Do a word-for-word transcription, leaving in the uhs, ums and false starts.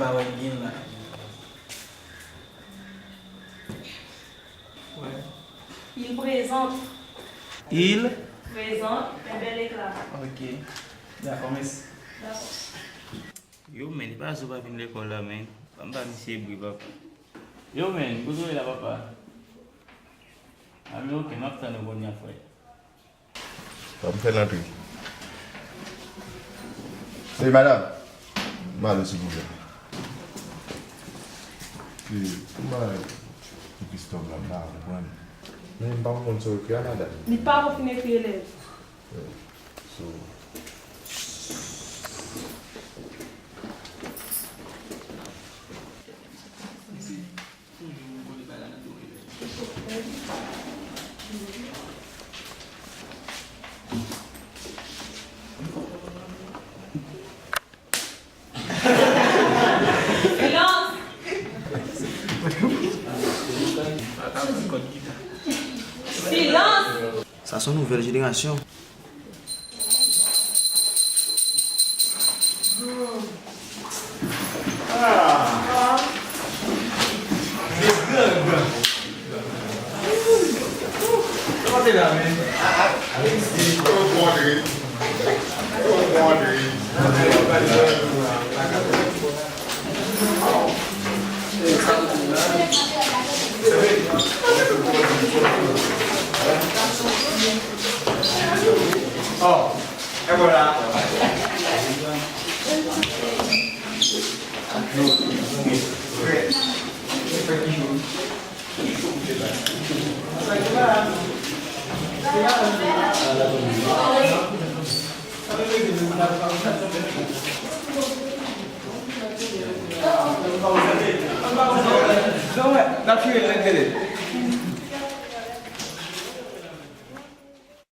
Pa wè l byen la. Ouais. Il présente. Il présente un bel éclat. Ok. Dakò, mèsi. Dakò. Yo, men, li pa sou pa vin lekòl la, men. Ban m ba misye bri, papa. Yo, men, kote w ye la, papa? A, men, ok, m ap tann ou kounye a, frè. Ban m fè l antre. Ey, madanm, m ale, silvouplè. E, pou bagay pou Christophe la, m pa konprann. Men m pa konprann sa w ekri a, madanm. Li pa konn fin ekri elèv. So, Silans! Silans! Sa se yon nouvèl jenerasyon.